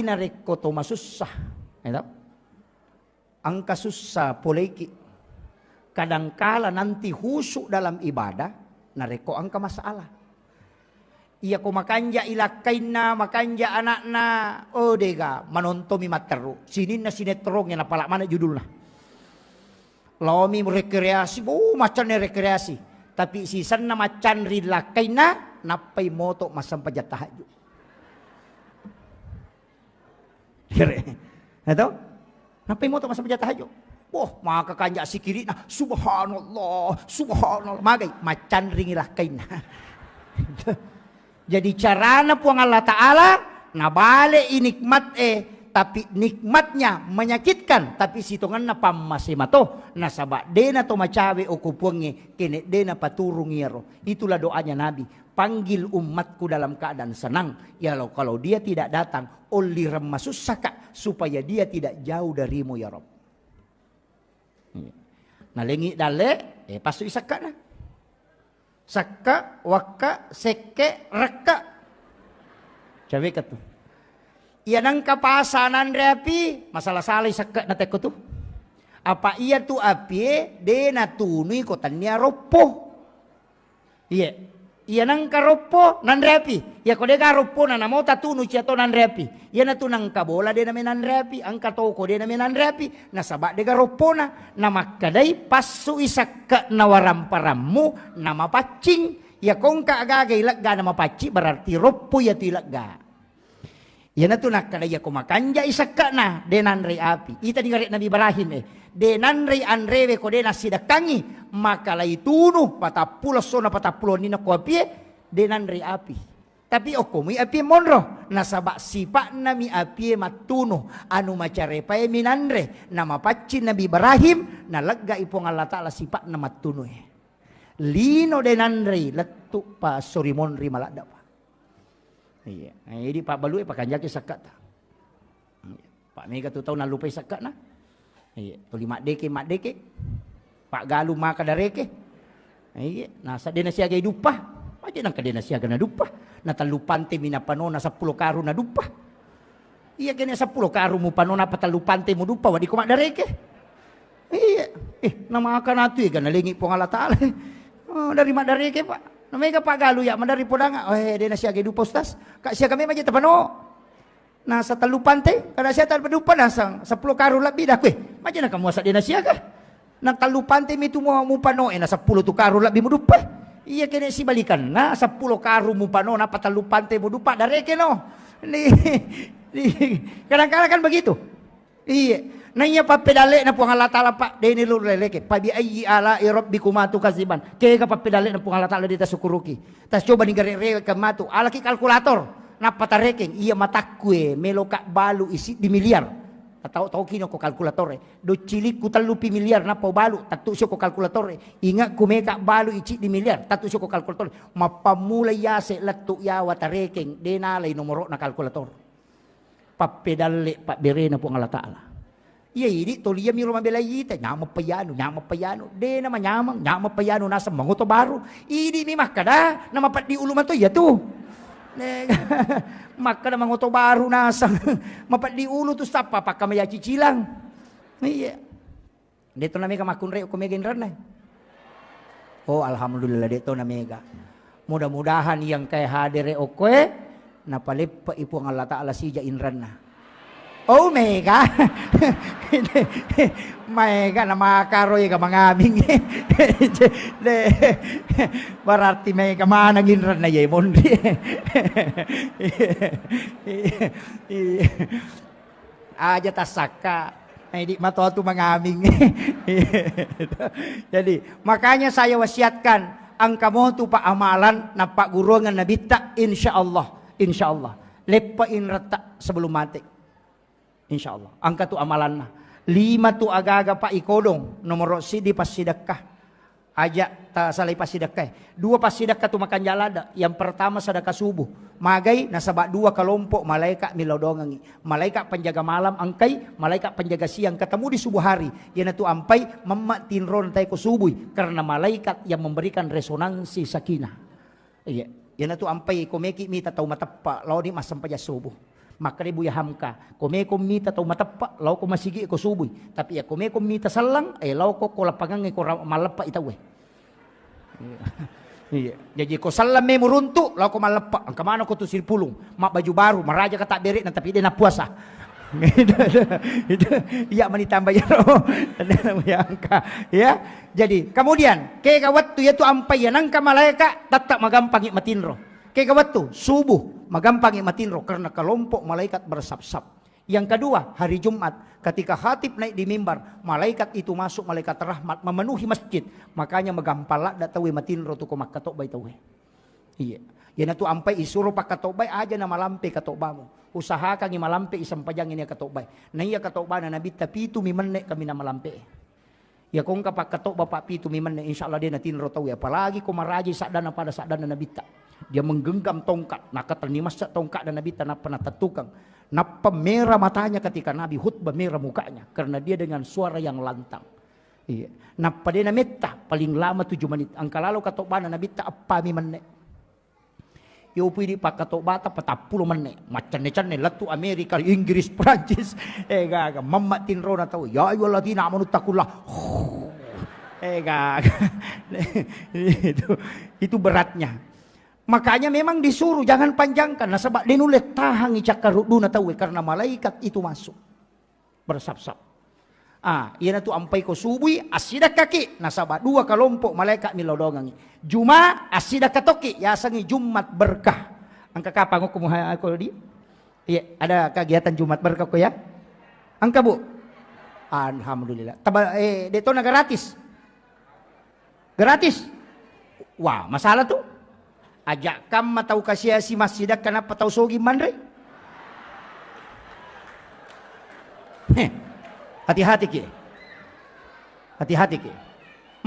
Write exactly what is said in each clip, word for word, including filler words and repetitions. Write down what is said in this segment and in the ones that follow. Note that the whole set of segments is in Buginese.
Narekko to masussa, ya toh? Engka sussa poleiki. Kadangkala nanti khusyuk dalam ibadah, narekko engka masalah. Iya ko makanja ilakkainna, makanja anakna, oh dega, manontomi matteru. Sininna sinetrongnge napala mana judulna. Laomi rekreasi, oh macanne rekreasi. Tapi sisenna macanri lakkainna, nappai moto massempajang tahajud. Kere. Ya toh? Nappai moto massempajang tahajud. Wah, maka kanja sikirina, subhanallah, subhanallah. Magai, macanringi lakkainna. Jadi carana Puang Allah Ta'ala, nabale i nikmat e, tapi nikmatnya menyakitkan, tapi sitongenna pammase mato, nasaba dena to macawe oko Puangnge, kene dena paturung iyaro. Itulah doanya Nabi. Panggil umatku dalam keadaan senang. Ya lo, kalau dia tidak datang, ollireng masussaka supaya dia tidak jauh darimu ya Rabb. Iya. Nalengi dalle, eh, passu i sekkana. Sekka, wakka, sekke, rekka. Caweka tu. Iya nengka pasa nanre api, masalah-salah i sekkana tekko tu. Apa iya tu apie, de natunui ko tania roppo. Iye. Iya nengka roppo nanre api. Iya ko dega roppona namo tatunu cia to nanre api. Iyanatu nengka bola de name nanre api, engka toko de name nanre api. Nasaba dega roppona. Namakkedai, passu i sekke na waramparammu, namapaccing. Iya ko engka agaga ilegga namapaccing, berarti roppo iyatu ilegga. Iyanatu nakkeda, iya ko makanjai sekke'na, de nanrei api. Ita digare Nabi Ibrahim, eh, de nanrei anrewe ko de nassidekkangi, maka laitunu patappulo essona patappulo wenninna ko apie, de nanrei api. Tapi okkomui apie monro, nasaba sipa'nami apie mattunu, anu macarepaemi nanre, namapaccing Nabi Ibrahim, naleggai Puang Allah Ta'ala sipa'na mattunue. Lino de nanrei, lettu pa esso ri monri maladda pa. Iya. Eh, idi pabbalue pakanjaki sakkata. Iya. Pa mega tu tau nallupai sakkana. Iya. Tuli maddeke, maddeke. Paggalu maka dareke. Iya. Nasa de nasiagai duppa. Maje nangka de nasiaga naduppa. Na tellu pante mi napanona seppulo karung naduppa. Iya kene seppulo karung mupanona apa tellu pante muduppa, wadiko maddareke. Iya. Eh, namakana tu ega nalengi Puang Allah Ta'ala. Oh, dari maddareke, Pak. Namega Pak Galu ya, madari podanga. Oh, eh, de nasiaga duppa, Ustaz. Kak siaga memang je tapano. Nasa tellu pante, kada sia tellu duppa nasang seppulo karung lebbi dah kue. Maje naka muasa de nasiaga. Nang tellu pante mi tu mu, mupano, eh, na seppulo tu karung lebbi muduppa. Iya kene sibalikanna, seppulo karung mupano, napa tellu pante muduppa, dareke no. Ni, ni, kadang-kadang kan begitu. Iya. Naiya pappedalle'na Puang Allah Ta'ala, Pak, deni lu leleke. Fa bi ayyi ala'i rabbikuma tukadziban. Kega pappedalle'na Puang Allah Ta'ala de tasukkuruki. Tas coba ni gare-, rewekeng matu. Alaki kalkulator. Nappa tarekeng. Iya matakku e, meloka balu i siddi miliar. Tau-tau kino ko kalkulator e. Doccilikku tellu pi miliar nappa ubalu. Tattu sio ko kalkulator e. Ingatku meka balu i siddi miliar. Tattu sio ko kalkulator e. Mappammula yase lettu yawa tarekeng. De nalai nomoro'na kalkulator. Pappedalle pabberena Puang Allah Ta'ala. Iya idi toliami ro mabelai ita, nyameng payanu, nyameng payanu. De na manyameng, nyameng payanu naseng mangoto baru. Idi mi makkada, na mapeddi ulu mato iya tu. Ne, makkada mangoto baru naseng. Mapeddi ulu tu sappa pakkamaya cicilang. Iya. De to namega makkunrai okko mega inranna. Oh, alhamdulillah, de to namega. Mudah-mudahan yang kai hadere okkoe, napaleppe'i Puang Allah Ta'ala sija inranna. Oh, mega. Maega na makaro ega mangaming. De, berarti mega maneng inranna ye monri. Iya. Aja tassakka. Nah, idi matoa tu mangaming. Jadi, makanya saya wasiatkan, engka motu pa amalan nappagguruangan nabitta, insya Allah, insya Allah. Leppa inretta sebelum mati. Insya Allah. Engka tu amalanna. Lima tu agaga pa ikodong, nomoro sidi passidekka. Aja tasalai passidekkae. Dua passidekka tu makanja ladde. Yang pertama sedekah subuh. Magai nasaba dua kelompok malaikat millau doangengi. Malaikat penjaga malam engkai, malaikat penjaga siang ketemu di subuh hari. Iyanatu ampai memma tinro natai ko subui karena malaikat yang memberikan resonansi sakinah. Iya. Iyanatu ampai ko meki mita tau mateppa laoni massempajang subuh. Makkeda Buya Hamka, ko meko mita tau mateppa, lao ko masigi ko subui. Tapi ya ko meko mita selleng, eh, lao ko, ko lapangangnge ko ra-, malleppa i tauwe. Iya. Iya. Jaji ko selleng me muruntu, lao ko malleppa. Engka maneng ko tu Sipulung, mabbaju baru, maraja ka tabbere'na, tapi de' nappuasa. Itu, itu, itu. Iya, mani tambah iyaro. Buya Hamka. Ya. Jadi, kemudian, kega wettu iyatu ampai ya nangka malaeka, tetap magampangi matinro. Kega wettu subuh, magampangi matinro karena kelompok malaikat bersap-sap. Yang kedua, hari Jumat, ketika khatib naik di mimbar, malaikat itu masuk, malaikat rahmat memenuhi masjid. Makanya magampang ladda tauwe matinro tu ko makkatobbai tauwe. Iya. Iyanatu ampai isuro pakkatobbai, aja na malampe katobbamu. Usahakangi malampe i sempajangi nia katobbai. Na iya katobbana Nabitta pitu mi menne kaminang malampe. Iya ko engka pakkatobba pappitu mi menne, insya Allah de' natinro tauwe. Apalagi ko maraji saddanna pada saddanna Nabitta. Dia menggenggam tongkat, nakatenni massa tongkatna Nabitta nappa natettukang. Nappa merah matanya ketika Nabi khutbah, merah mukanya karena dia dengan suara yang lantang. Iya. Nappa de' nametta, paling lama tujuh menit. Engka lalo katobbana Nabitta eppa mi menne. Yo pui di pakkatobbata patappulo menne, maccenne-cenne lettu Amerika, Inggris, Prancis. Eh, gaga, mamma tinrona tau. Ya ayyuhalladzina amanu taqullah. Eh, gaga. Itu, itu beratnya. Makanya memang disuruh jangan panjangkan, nasaba de' nulle tahangi cakkarudduna tauwe karena malaikat itu masuk. Bersap-sap. Ah, iyanatu ampai ko subui, assidakkaki, nasaba dua kalompok malaeka millau dongangi. Juma, assidakka tokki, yasengi Jumat berkah. Engka kapang ko muha-, ko di? Iya, ada kegiatan Jumat berkah ko ya? Engka, Bu? Alhamdulillah. Taba-, eh, de' tona gratis. Gratis. Wah, masalah tu. Aja' kamma tau kasiasi massidakka nappa tau sogi manre. Heh, hati-hati ki. Hati-hati ki.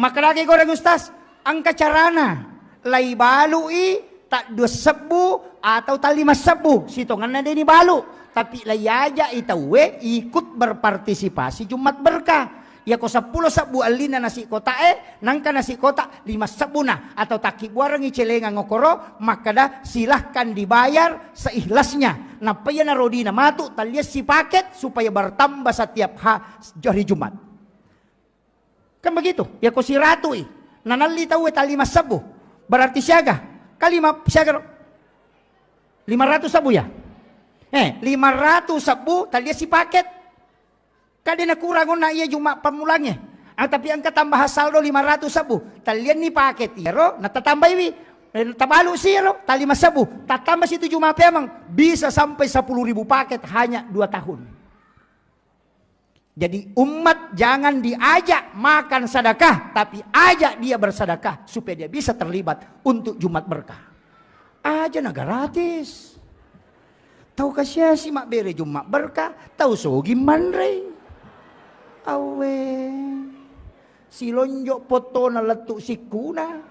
Makkedaki goreng Ustaz, engka carana. Laibalu'i ta dua sebbu atau ta lima sebbu. Sitongenna de' nibalu. Tapi laiaja'i tauwe ikut berpartisipasi Jumat Berkah. Iyako seppulo sebbu ellinna nasi kotae, nangka nasi kota lima sebbuna, atau takkibbuarengngi celengang okoro, makkeda, "Silahkan dibayar seikhlasnya." Nappa iyana rodina matu, talliassi paket supaya bertambah setiap ha-, hari Jumat. Kan begitu? Iyako siratui, nanalli tauwe ta lima sebbu, berarti siaga? Kan lima, siaga ro? Lima ratus sebbu ya? Eh, lima ratus sebbu, talliassi paket. Kan de' nakurang onna iya Jumat pammulangnge. Ah, tapi engka tambahan saldo lima ratus sebbu. Tallianni paket iyaro, natatambaiwi. Eh, tabalu si iyaro, ta lima sebbu. Tatambasi tu Jumat peameng, bisa sampai sepuluh ribu paket hanya dua tahun. Jadi umat jangan diajak makan sedekah, tapi ajak dia bersedekah supaya dia bisa terlibat untuk Jumat Berkah. Aja na gratis. Tau kasiasi mabbere Jumat Berkah, tau sogi manrei. Awwe. Silonjo' pottona lettu sikkuna.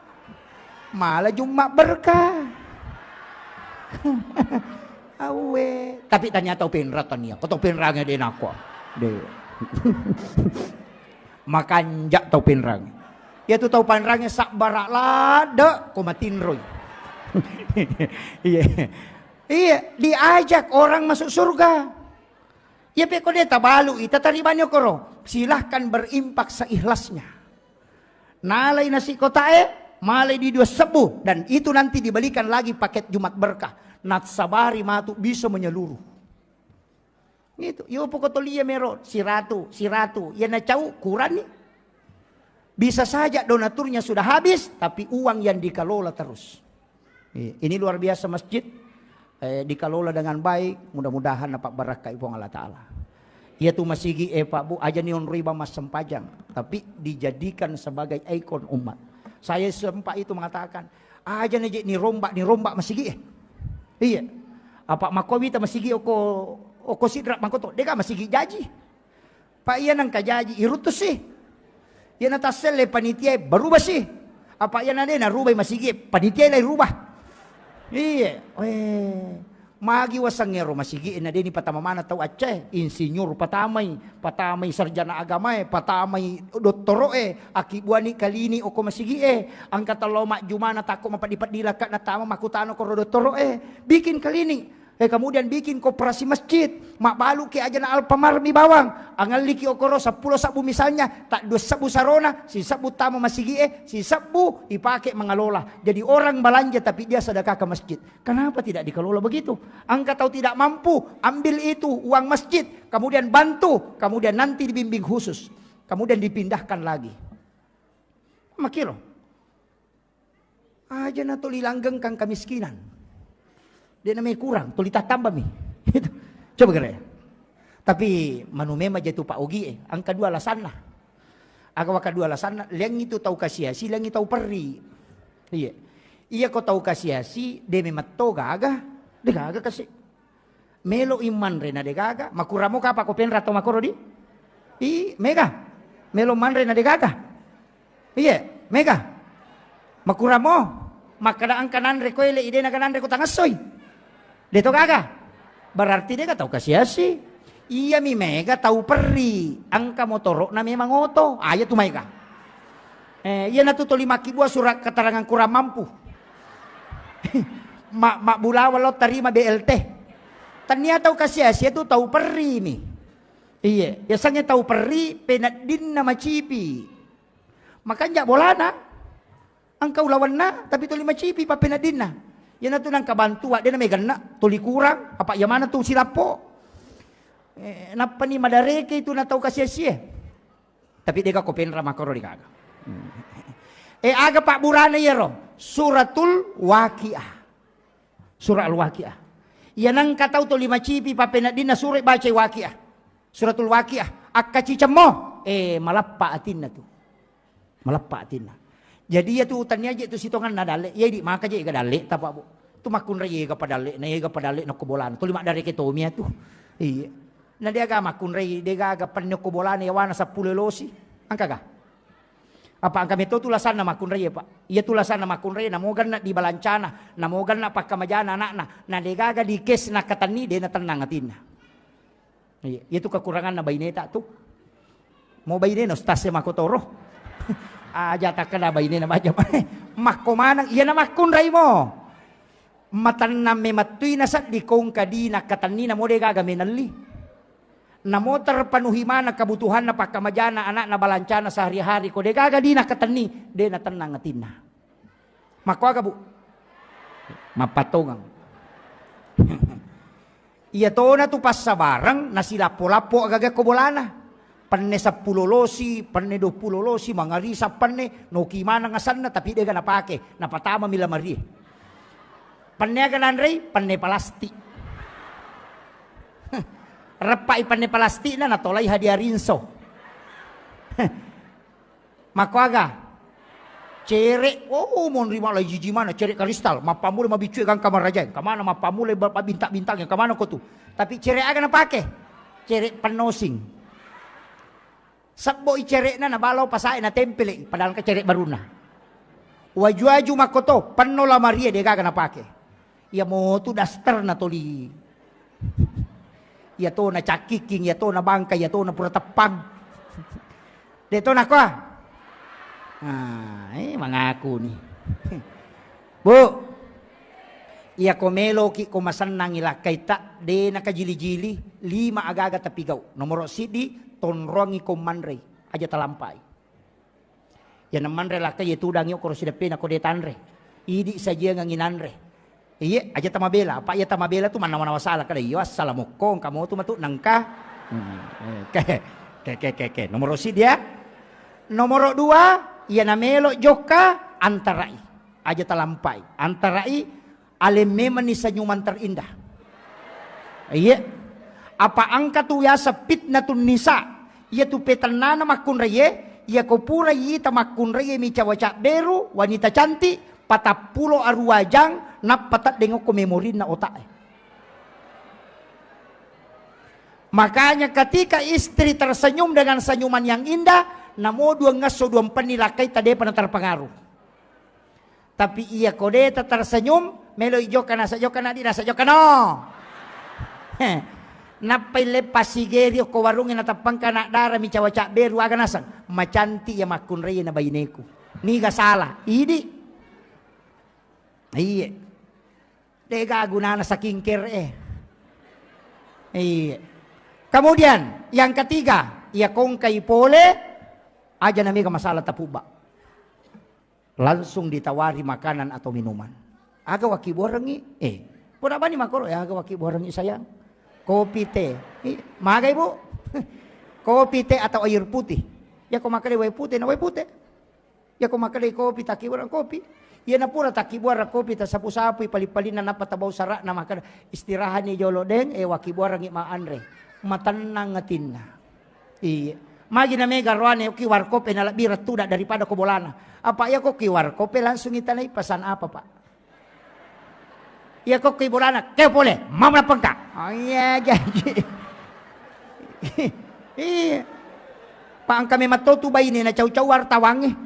Mala Jumat Berkah. Awwe. Tapi tania tau penra tania. Ko tau penrangnge de' nakko. De'. Makanja' tau penrangnge. Iyatu tau penrangnge sabbara' ladde' ko matinroi. Iya. Iya, diajak orang masuk surga. Iya, pe ko de' tabalu'i, tataribani okoro. Silahkan berimpak seikhlasnya. Nalai nasi kotae, malai di dua sebbu, dan itu nanti dibelikan lagi paket Jumat Berkah. Nassabari matu bisa menyeluruh. Gitu. Yo poko tolia mero, siratu, siratu. Iya nacau, kuranni. Bisa saja donaturnya sudah habis, tapi uang yang dikelola terus. Iya, ini luar biasa masjid, eh, dikelola dengan baik, mudah-mudahan napabbarakkai Puang Allah Ta'ala. Iyatu masigi e, Pak Bu, aja nionroi bang massempajang, tapi dijadikan sebagai ikon umat. Saya sempat itu mengatakan, aja neje nirombak, nirombak masigi e. Iya. Apa makko wita masigi oko, oko sidrak makoto, deka masigi jaji. Pak iya nangka jaji iruttusi. Iya natasselle panitia e, berubah si. Apa iya nade narubai masigi e, panitia lai rubah. Iya, eh, magi wasengngero masigi e, nadeni patama mana tau acce, insinyur patamai, patamai sarjana agama e, patamai dottoro e, akibuani kalini oko masigi e, angka tello majjumana takko mapeddi-peddi lakka natama makutano koro dottoro e, bikin kalini. Eh, kemudian bikin koperasi masjid, mabbaluki aja na Alfamart mi bawang, angelliki okoro seppulo sebbu misalnya, tak dua sebbu sarona, sisebbu tama masigie, sisebbu ipake mengelola. Jadi orang belanja tapi dia sedekah ke masjid. Kenapa tidak dikelola begitu? Engka tau tidak mampu, ambil itu uang masjid, kemudian bantu, kemudian nanti dibimbing khusus, kemudian dipindahkan lagi. Makiro. Aja na tuli langgengkang kemiskinan. De namai kurang, tuli tattambami. Itu. Coba kira. Tapi manu memang jatu Pak Ogi, eh, angka dua alasanna. Aga waka dua alasanna, leng itu tau kasiasi, leng itu tau perri. Iya. Iya ko tau kasiasi, de memetto gaga, de gaga kasi. Melo i manre na de gaga, makuramo kapa ko penra to makoro di? I, mega. Melo manre na de gaga. Iya, mega. Makuramo, makkada engka nanre ko ele, ide naga nanre ko tangessoi. De to gaga. Berarti de ga tau kasiasi. Iya mi mega tau perri, engka motoro'na memang oto. Aja tu maega. Eh, iya natu toli makkibua surat keterangan kurang mampu. Ma, mabbulawa lo tarima B L T. Tania tau kasiasi tu tau perri mi. Iya, yasengnge tau perri peneddinna macipi. Makanja bolana, engka ulawenna, tapi tuli macipi pappeneddinna. Iyanatu nangka bantu, wadde na meganna, tuli kurang, apa iya maneng tu silappo. Eh, nappani madareke itu na tau kasiasie. Tapi dega ko penra makoro degaga. Eh, aga pabburana iyaro? Suratul Waqiah. Surah Al-Waqiah. Iya nangka tau tuli macipi pappeneddinna sura bacai Waqiah. Suratul Waqiah. Akkacicemmo. Eh, malappa atinna tu. Malappa atinna. Jadi iya tu tania je tu sitonganna dalle. Iya di maka je ega dalle tapa bu. Tu makkunrai ega padalle na ega padalle nokko bolana. Tuli maddareke tomia tu. Iya. Na deaga makkunrai degaga penne okko bolana yawana seppulo losi. Angkaga? Apa engka meto tu lasanna makkunrai, Pak? Iya tu lasanna makkunrai, namo ganna di balancana, namo ganna pakkamajana anakna, na degaga di kes nakkatenni, de na tennang atinna. Iya, iya tu kekuranganna baineta tu. Mo bainena ustaz e makkotoro. Aja takkeda bainena baja. Makko maneng, iya na makkunrai mo. Matennang memettui na seddi kongka di nakkatenni, namo degaga menelli. Namo terpenuhi maneng kebutuhanna pakkamajana anakna balancana sehari-hari ko degaga di nakkatenni, de na tennang atinna. Makkuaga, Bu? Mappattongeng. Iya tona tu passabareng nasilappo-lappo agaga ko bolana. Penne seppulo losi, penne duappulo losi, mangarisa penne, noki maneng asenna tapi dega napake, napatamami lamarie. Penne aga nanrei? Penne palastik. Reppai penne palastikna natolai hadiah rinso. Makkuaga? Cere, oh, monri mala jiji mana cere kristal, mappammula mabiccue gangka marajae, kamana mappammula ba-, bintang-bintang, kamana ko tu? Tapi cere aga napake? Cere pennosing. Sebbo i cere'na nabalo pasae natempele, padahal engka cere barunna. Waju-waju makkoto, penno lamarie degaga napake. Iya motu daster natoli. Iya to na cakkiking, iya to na bangka, iya to na pura teppang. De to nakoa. Ah, eh, mangaku ni. Bu, iya ko meloki ko masennangi lakkaita, de nakajili-jili, lima agaga tapigau. Nomoro siddi, tonroangi ko manrei, aja talampai. Iya namanre lakkai, iya tudangi okoro sideppena ko de tanre. Idi sajiangengi nanre. Iye, aja tamabela. Apa iya tamabela tu mannawa-nawa sala kada iyo assala mokko engka motu matu nengka. Hmm, eh, ke, ke, ke, ke, ke. Nomoro siddi ya. Nomoro dua, iya namelo jokka antarai. Aja talampai. Antarai aleng memenni senyuman terindah. Iye. Apa engka tu yaseng fitnatun nisa. Iya tu petennana makkunraie, iya ko pura ita makkunraie mi cawa cabberu, wanita cantik, patappulo arua jang, nappa teddeng okko memorinna otak e. Makanya ketika istri tersenyum dengan senyuman yang indah, namo duangngesso duampenni lakkaita depa na terpengaruh. Tapi iya ko de ta tersenyum, melo i jokka nasa jokka na di nasa jokka no. Nappa ille passigeri okko warungnge nateppangka anak dara mi cawa cabberu aga naseng. Macantik iya makkunrai na baineku. Niga salah? Idi. Iye. Dega gunana skincare e. Iya. Kemudian yang ketiga, iya kongkai pole, aja namega masalah tapubba. Langsung ditawari makanan atau minuman. Aga wakibuarengngi? Eh, pura bani makoro, ya, aga wakibuarengngi sayang? Kopi, teh. Ih, magai, Bu? Kopi, teh, atau air putih? Ya, ko makkeda wae putih, na wae putih. Ya, ko makkeda kopi, takibuareng kopi. Ya, na pura takibuareng kopi, tasapu-sapui pali-palinna, nappa tabau sara'na, makkeda, "Istirahatni jolo, Deng, eh, wakibuarengngi ma anre." Matennang atinna. Iya. Magi na mega roane Q R code e nalebbi rettuda daripada ko bolana. Apa iya ko Q R code e langsung itanai pesan apa, Pak? Iya ko ki bolana, ke pole, mau na pengka. Oh iya, jadi. Iya. Pak, engka memang to tu baine na cau-cau wartawangnge.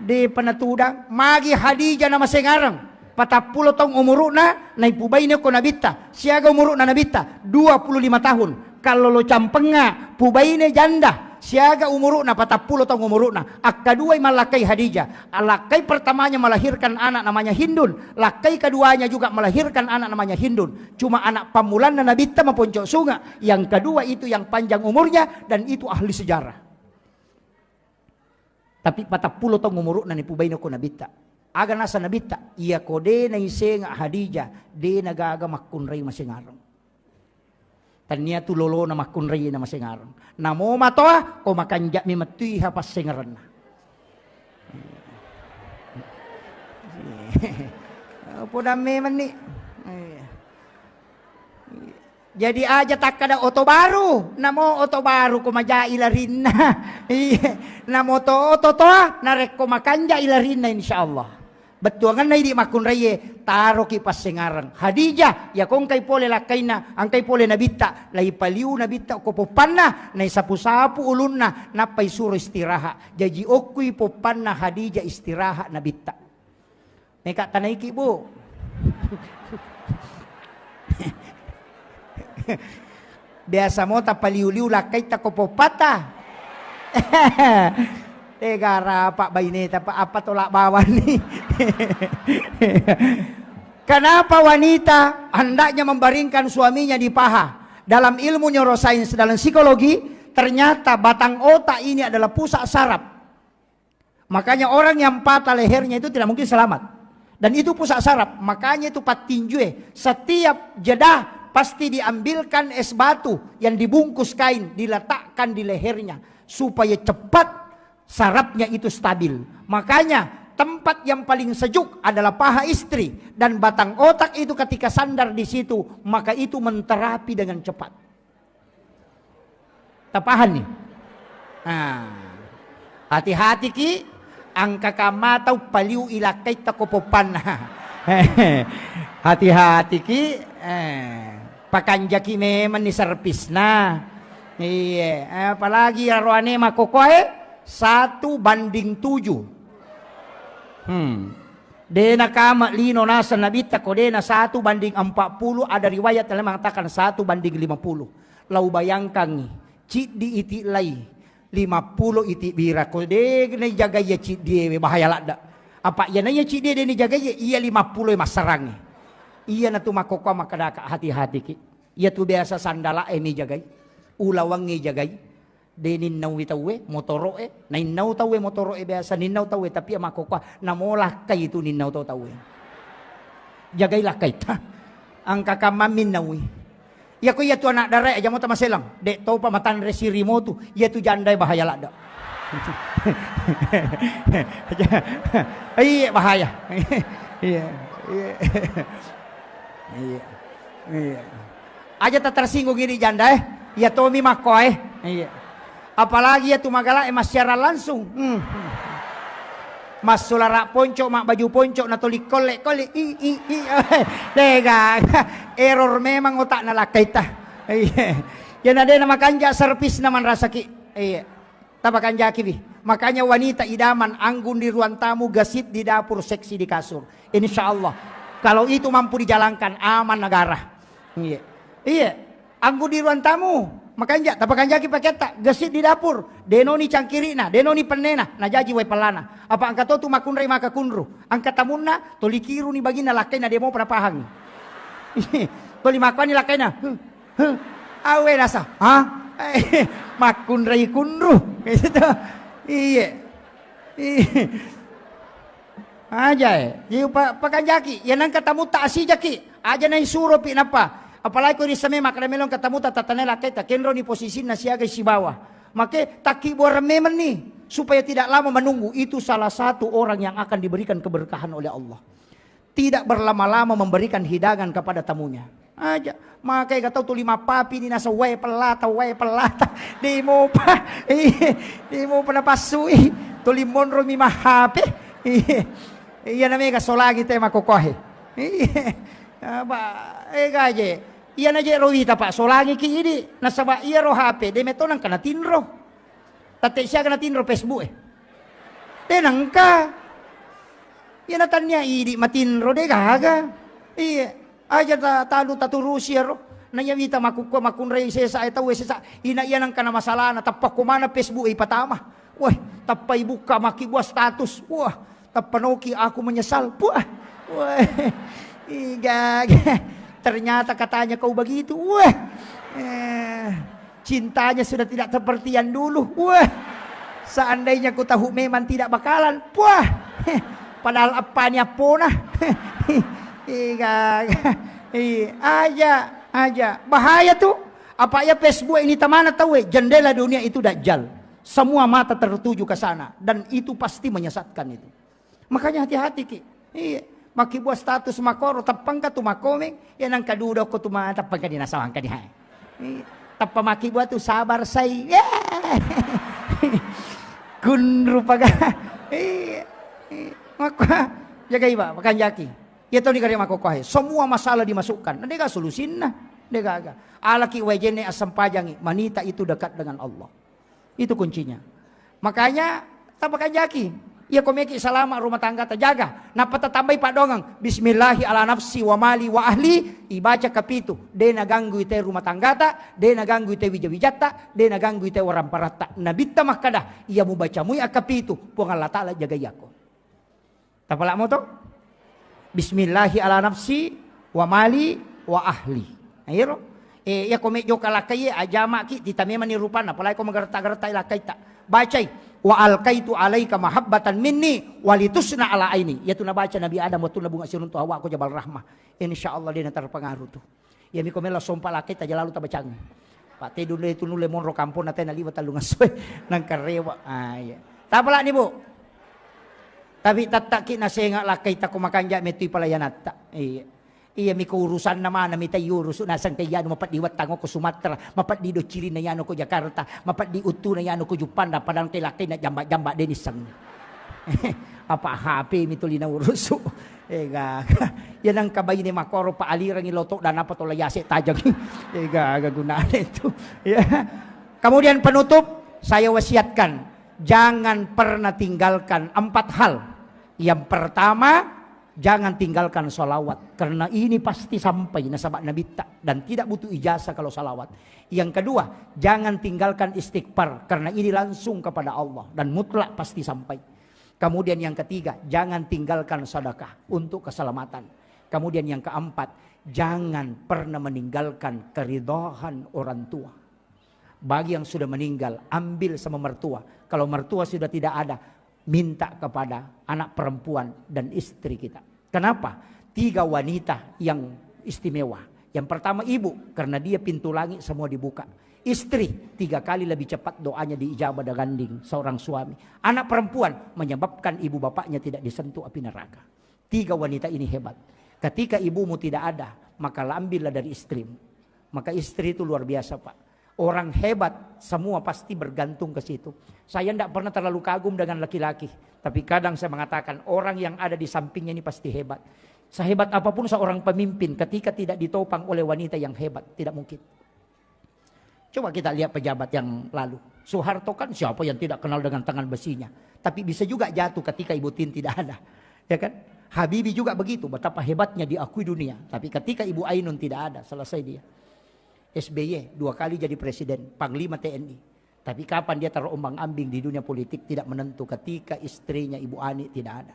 Depa natudang, magi Hadijah namasengareng, patappulo taung umuru'na, naipubaine ko Nabitta. Siaga umuru'na Nabitta? Dua puluh lima tahun. Kallolo campengnga, pubaine janda, siaga umuru'na, patappulo taung umuru'na. Akkaduai mallakkai Hadijah. Allakkai pertamanya melahirkan anak namanya Hindun, lakkai keduanya juga melahirkan anak namanya Hindun. Cuma anak pammulanna Nabitta maponco sunga, yang kedua itu yang panjang umurnya dan itu ahli sejarah. Tapi patappulo taung umuru'na nipubaina ko Nabitta. Aga nasa Nabitta? Iya ko de naisenga Hadijah, de nagaga makkunrai masengareng. Tania tu lolona makkunrai na masengareng. Namo matoa, ko makanja'mi mettui ha passengerenna. Podang memenni. Jadi aja takkada oto baru, namo oto baru ko majai larinna. Iya, namo to oto toa, narekko makanjai larinna, insyaallah. Bettuangenna idi makkunraie, taroki passengareng. Hadijah, iya ko engkai pole lakkainna, engkai pole Nabitta, laipaliu Nabitta ko poppanna, naisapu-sapu ulunna, nappai suro istirahat. Jaji okkui poppanna Hadijah istirahat Nabitta. Meka tanaiki, Bu. Biasa mo tapaliu-liu lakkaitta ko poppata. Tegara apa baineta, apa, apa tolak bawani. Kenapa wanita hendaknya membaringkan suaminya di paha? Dalam ilmu neurosains, dalam psikologi, ternyata batang otak ini adalah pusat saraf. Makanya orang yang patah lehernya itu tidak mungkin selamat. Dan itu pusat saraf. Makanya itu pattinjue, setiap jeda pasti diambilkan es batu yang dibungkus kain, diletakkan di lehernya supaya cepat sarafnya itu stabil. Makanya tempat yang paling sejuk adalah paha istri dan batang otak itu ketika sandar di situ, maka itu menterapi dengan cepat. Tapahanni? Nah, hati-hatiki, engka kamma tau paliu ilakkaitta ko poppanna. Hati-hatiki, eh, pakanjaki memenni servisna. Iya, apalagi aroane makokoe satu banding tujuh. Hmm. Dena kama lino naseng Nabitta ko dena satu banding empat puluh, ada riwayat yang mengatakan satu banding lima puluh. Lau bayangkangngi, ciddi iti lai, lima puluh iti bira, ko de naijagai iya ciddi ewe, bahaya ladda. Apa iya naiya ciddi de nijagai, iya lima puluh e massarangngi. Iya natu makkokkoa makkedaka, hati-hatiki. Iya tu biasa sandala e mijagai, ulawang e jagai. De ninnaui tauwe, motoro'e, nainnau tauwe motoro'e biasa, ninnau tauwe, tapi iya makkokkoa, namo lakkai tu ninnau tau tauwe. Jagai lakkaitta. Engka kamma minnaui. Iya ko iya tu anak darae aja mota maselang, de topa matanre sirimotu, iya tu jandae bahaya ladda. Iya bahaya. Iya, iya. Iya. Iya. Aja tak tersinggung ini janda eh. Iya tomi makko eh. Iya. Apalagi iya tu magala eh massiaran langsung. Hmm. Massulara ponco, mak baju ponco na toli kolle kolle. I i i. Dega. Error memang otak na lakkaita. Iya. Ya na dena makanja servisna manrasaki. Iya. Tapakanjakiwi. Makanya wanita idaman anggun di ruang tamu, gesit di dapur, seksi di kasur. Insya Allah. Kalau itu mampu dijalankan, aman negara. Iya. Iya. Anggun di ruang tamu, makanja, tapakanjaki paketta, gesit di dapur, denoni cangkirina, denoni pennena, najaji wai pellana. Apa engka to tu makunrai maka kunru. Engka tamunna, toli kiruni baginna lakkaina demo pada pahangi. Toli makuani lakkaina. Hmm. Huh. Awe nasa, ha? Makkunrai kunru. Gitu. Iye. Iye. Aja, eh. Iye, pa-, pakanjaki. Iya nengka tamutta asijaki. Aja naisuro pi nappa. Apalagi ko rissa memang kada melong katamuta tatanai lakkaita. Kenroni posisinna siaga sibawa. Make takkibuareng memang ni. Supaya tidak lama menunggu. Itu salah satu orang yang akan diberikan keberkahan oleh Allah. Tidak berlama-lama memberikan hidangan kepada tamunya. Aja. Makai ga tau tuli mappapi ni nasa wae pellata, wae pellata. Di mopa. Iya. Di mopa napassui. Tuli monro mi mahape. Iya. Iya na mega solangi te makokohe. Iya. Apa, eh, gaje. Iya na je ro wita, Pak, solangi ki idi. Nasaba iya ro H P, de meto nangka natinro. Tette siaga natinro Facebook e. De nangka. Iya na tania idi matinro, de gaga. Iya. Aja ta-, tanu taturusi ero. Na iya wita makukko makunrai sesa e tau e sesa. Ina iya nangka na masalahna, tappa ko mana Facebook e ipatama. Wah, tappa ibukka makkibua status. Wah, tappa noki aku menyesal. Puah. Wah. Iga. Ternyata katanya kau begitu. Wah. Eh, cintanya sudah tidak seperti yang dulu. Wah. Seandainya ku tahu memang tidak bakalan. Puah. Padahal apa ni apona. Iga. Iya, aja, aja. Bahaya tuh. Apa ya Facebook ini tamana tahu, eh? Jendela dunia itu dajjal. Semua mata tertuju ke sana dan itu pasti menyesatkan itu. Makanya hati-hati ki. Iya. Makkibua status makoro, tappangka tu makomeng, ya nangka duda ko tu ma, tappangka di nasawangka di hai. Iya. Tappa makkibua tu sabar sai. Ya. Kun rupaga. Iya. Iya. Makko jagai, Pak, makanjaki. Ya tau ni kare makko kohe. Semua masalah dimasukkan. Nah, dega solusinna. Dega aga. Alaki wajene asam pajangi. Manita itu dekat dengan Allah. Itu kuncinya. Makanya, tapakanjaki. Iya, ko meki salama rumah tangga ta jaga. Nappa tatambai paddongeng. Bismillahi ala nafsi wa mali wa ahli. Ibaca kapitu. De naganggui te rumah tanggata, de naganggui te wija-wijatta, de naganggui te waramparatta. Nabitta makkada, iya mubaca mui akkapitu, Puang Allah Ta'ala jagai ako. Tapalak moto? Bismillahi ala nafsi wa mali wa ahli. Nah, iyaro. Eh, iya ko mejjo ka lakkai, ajamaki, tita memang ni rupanna, apalagi ko magaretta-garetta lakkaita. Bacai, "Wa alqaitu alaika mahabbatan minni walitusna ala aini." Iyatu nabaca Nabi Adam wettunna bunga siruntu Hawa ko Jabal Rahmah. Insya Allah de naterpengaruh tu. Iyami ko melo sompa lakkai taja lalu tabacang. Pak Tedu de tu nulle monro kampong na tena liwa tellung essoe. Nangka rewa. Ah, iya. Tapalak ni, Bu. Tapi tattaki nasenga lakkai tako makanja metui pelayanatta. Iya. Iya miko urusanna mana mita iurusu naseng ke iyanu mapeddi wettang ko Sumatera, mapeddi doccirinna iyanu ko Jakarta, mapeddi uttuna iyanu ko Juppanda, padang ke lakkai na jamba-jamba de nisseng. Apa H P mi tuli naurusu. Ega. Ya nangka baine makoro pa alirangi loto dan apa tola yase tajang. Ega, aga gunane itu. Ya. Kemudian penutup, saya wasiatkan, jangan pernah tinggalkan empat hal. Yang pertama, jangan tinggalkan salawat. Karena ini pasti sampai nasaba nabitta dan tidak butuh ijazah kalau salawat. Yang kedua, jangan tinggalkan istighfar karena ini langsung kepada Allah dan mutlak pasti sampai. Kemudian yang ketiga, jangan tinggalkan sedekah untuk keselamatan. Kemudian yang keempat, jangan pernah meninggalkan keridhaan orang tua. Bagi yang sudah meninggal, ambil sama mertua. Kalau mertua sudah tidak ada, minta kepada anak perempuan dan istri kita. Kenapa? Tiga wanita yang istimewa. Yang pertama ibu, karena dia pintu langit semua dibuka. Istri, tiga kali lebih cepat doanya diijabah dibanding seorang suami. Anak perempuan menyebabkan ibu bapaknya tidak disentuh api neraka. Tiga wanita ini hebat. Ketika ibumu tidak ada, maka ambillah dari istrimu. Maka istri itu luar biasa, Pak. Orang hebat, semua pasti bergantung ke situ. Saya tidak pernah terlalu kagum dengan laki-laki. Tapi kadang saya mengatakan, orang yang ada di sampingnya ini pasti hebat. Sehebat apapun seorang pemimpin, ketika tidak ditopang oleh wanita yang hebat, tidak mungkin. Coba kita lihat pejabat yang lalu. Soeharto kan siapa yang tidak kenal dengan tangan besinya? Tapi bisa juga jatuh ketika Ibu Tin tidak ada. Ya kan? Habibie juga begitu, betapa hebatnya diakui dunia. Tapi ketika Ibu Ainun tidak ada, selesai dia. S B Y dua kali jadi presiden, panglima T N I. Tapi kapan dia terombang-ambing di dunia politik tidak menentu ketika istrinya Ibu Ani tidak ada.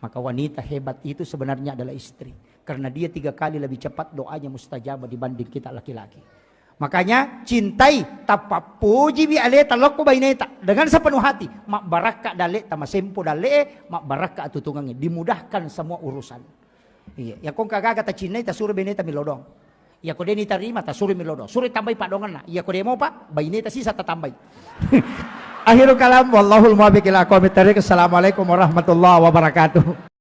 Maka wanita hebat itu sebenarnya adalah istri. Karena dia tiga kali lebih cepat doanya mustajab dibanding kita laki-laki. Makanya cintai, tapappojiwi aleta lokko baineta dengan sepenuh hati. Mabbarakka daleta, masempo dale, mabbarakka atutungangnge, dimudahkan semua urusan. Iya, ya kong kagaga tacinnai, tasuro baineta milodong. Iya ko deni tarima, tasuro milodong. Suro tambai padonganna. Iya ko demo pa, baineta sisa tatambai. Akhirul kalam, wallahul muwaffiq ila aqwamit thariq. Assalamualaikum warahmatullahi wabarakatuh.